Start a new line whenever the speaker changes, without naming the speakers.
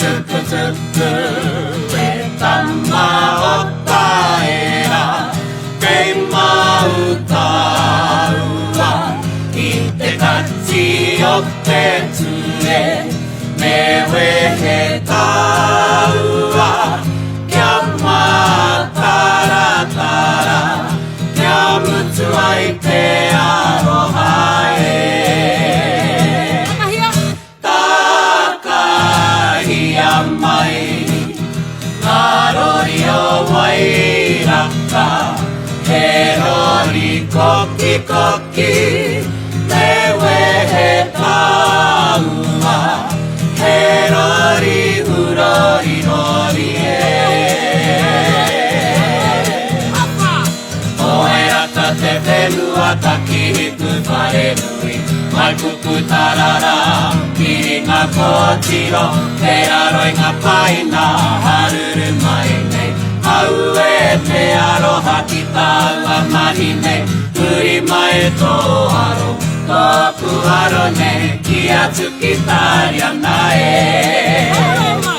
Tukutuku e tama o Taera Kei Mautaua I te kati o te ture Me wehe tāua Kia mātaratara Kia mutu ai te aroha e Takahia mai ngā rori o Wairaka, he rori kokikoki, me wehe tāua, he rori hurorirori e. Wairaka te whenua takihiku wharenui, Waikuku tarara, Piringa kōtiro, Te aroinga paina, Haruru mai nei, Aue te aroha ki tāua mahi nei, Huri mai tō aro, tōku aro nei, Ki atu ki Tāriana e.